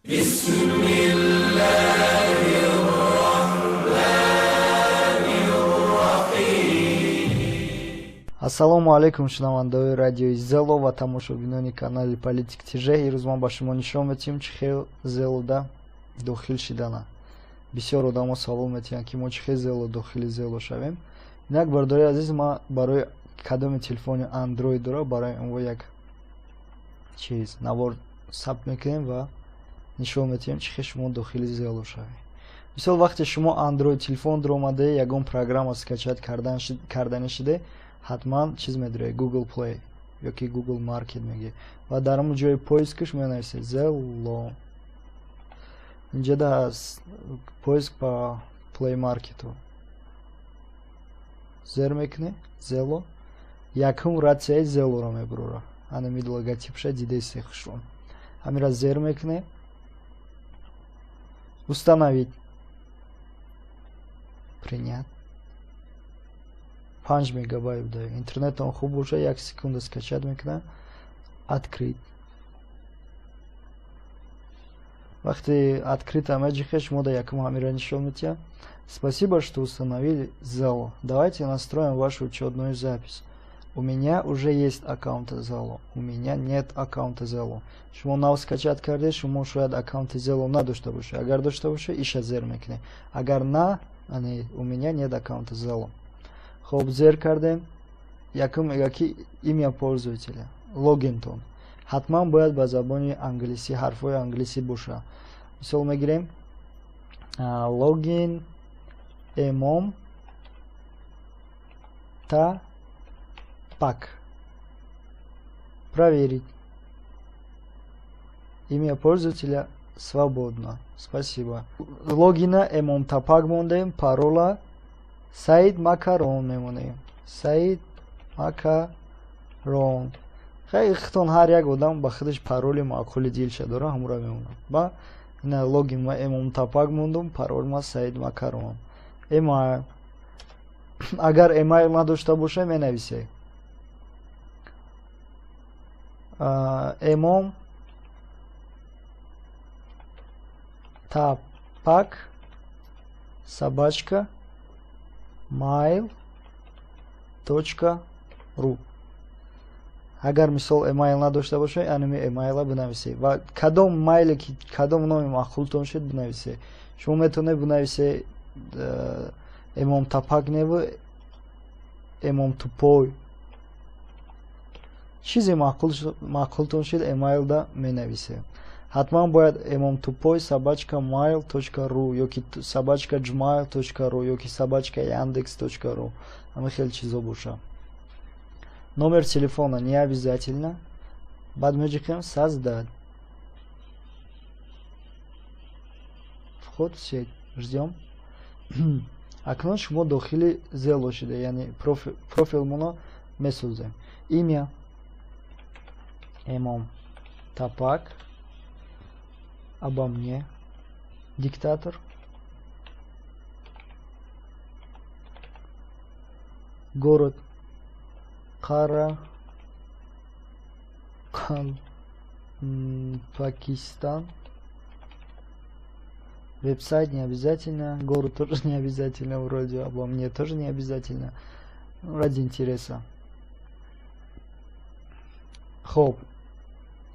Ассалому алайкум, шунавандаҳои радиои Зело ва тамошобинони канали Политик ТЖ. Ирӯз ман ба шумо нишон медиҳем, чӣ хел Зелода дохил шидана. Бисёр одамо савол метиҳанд, ки мо чӣ хел Зело дохили Зело шавем. Инак, бародари азиз, ман барои кадоми телефони Android дора, барои онво як чиз навор сабт мекунем ва нишон медиҳем, чӣ хел шумо дохили Зело шавед. Мисол, вақте шумо Android телефон дуромаде, ягон программа скачать кардани шиде, ҳатман чиз медоред, Google Play ёки Google Market мегӣ, ва дар ҳамон ҷои поискаш менависед Zello. Инҷода ҳаст поиск по Play Market-у. Зер мекунед Zello, якум ратсияи Zello-ро мебурора. Ана ми логотипша дидеси хушрон. Ҳамира зер мекунед. Установить. Принять. 5 мегабайт буда. Интернетон хуб боша, як секунда скачать мекунад. Открыть. Вақте открыть меҷихе, шумо да якум ҳамира нишон медиҳад. Спасибо, что установили Zello. Давайте настроим вашу учетную запись. У меня уже есть аккаунт Zello. У меня нет аккаунта Zello. Шумо нав скачать карде, шумо шояд аккаунти Zello надошта бошед. Агар дошта бошед, иша зер мекунед. Агар на, ани у меня нет аккаунта Zello. Хоб, зер кардем. Якум мега, ки имя пользователя, логинтон. Ҳатман бояд ба забони англисӣ, ҳарфҳои англисӣ боша. Мисол мегирем, логин эмом та пак. Проверить. Имя пользователя свободно. Спасибо. Логина эмом тапак мондем, парола Саид Макарон мемонем. Саид Макарон. Хай, хитон ҳар як одам ба худаш пароли маъқули дилша дора, ҳамура мемонад. Ба ина логин ма эмом тапак мондум, парол ма Саид Макарон. Эмайл. Агар эмайл надошта боша, менависе. Эмом тапак собачка mail точка ру. Агар мисол эмайл надошта бошед, анами эмайла бинависед ва кадом майле ки кадом номи маъқултон шуд, бинависед. Шумо метавонед бинависед эмом тапак неву эмом тупой, чизе маъқултон шуд, эмайлда менависед. Ҳатман бояд эмом тупой собачка mail точка ру ёки собачка gmail точка ру ёки собачка яндекс точка ру, ҳама хел чизо боша. Номер телефона не обязательно. Баъд меҷиқем создать. Вход в сеть. Ждем. Акнун шумо дохили Zello шуда, яъне профилмоно месозем. Имя Эмом Тапак. Обо мне. Диктатор. Город Кара Пакистан. Веб-сайт не обязательно, город тоже не обязательно вроде, обо мне тоже не обязательно. Ради интереса. Хоб,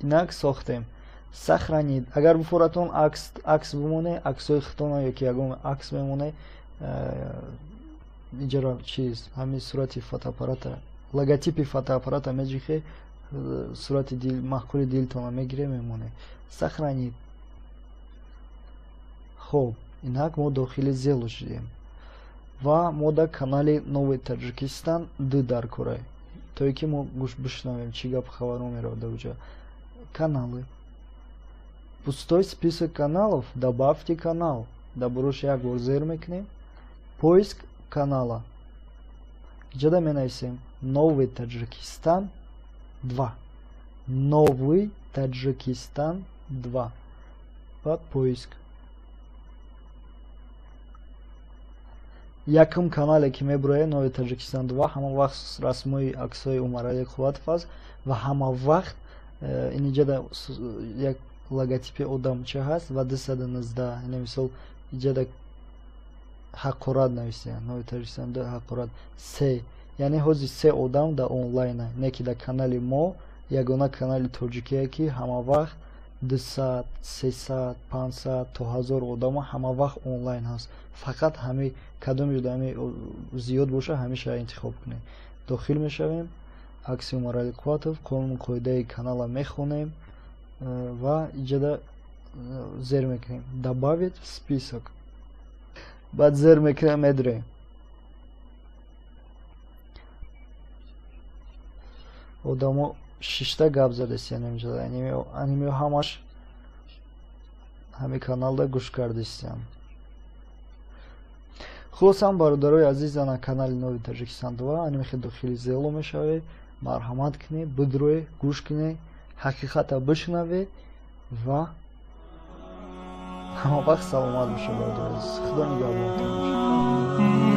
инак сохтем. Сохранить. Агар буфоратон акс бимоне, аксҳои хитона ёки ягон акс мемоне, иҷара чиз, ҳамин сурати фотоаппарата, логотипи фотоаппарата меҷихе, сурати дил, маъқули дилтона мегире, мемоне. Сохранить. Хоб, инак мо дохили Zello шудем ва мо дар канали Новый Таджикистан ду дар корай, то ки мо гӯш бишнавем, чӣ гап хабарҳо меравад дар уҷа. Каналы. Пустой список каналов, добавьте канал. Дар бурош як бор зер мекунем. Поиск канала. Иҷода менависем Новый Таджикистан 2. Новый Таджикистан 2. Баъд поиск. Якум канале ки мебурояд, Новый Таджикистан 2, ҳама вақт расмҳои аксҳои Умаралӣ Қувватов аст ва ҳама вақт ин иҷода як Логотипи одамча ҳаст ва 219. Яъне, мисол, иҷада ҳақорат нависиянд, Новый Таҷикистон ду ҳақорат се, яъне ҳозир се одам дар онлайна. Не ки дар канали мо ягона канали тоҷикие, ки ҳама вақт 200, 300, 500 то 1000 одама ҳама вақт онлайн ҳаст. Фақат ҳами кадоми ҳами зиёд боша, ҳамеша интихоб кунед. Дохил мешавем, акси Умарали Қувватов, қонуну қоидаи канала мехонем ва иҷада зер мекунем «Добавить в список». Баъд зер мекунем, медурем. Одамо шишта гап задастиян инҷода, анимио ҳамаш ҳами каналда гӯш кардистиян. Хулосам, бародарои азиз, ана канали Новый Таҷикистон 2. Анимихе дохили Зело мешавед, марҳамат кунед, бидроед, гӯш кунед, ҳақиқата бишнавед ва ҳама вақт саломат бошед, бародари азиз. Худо нигаҳбонтон бошад.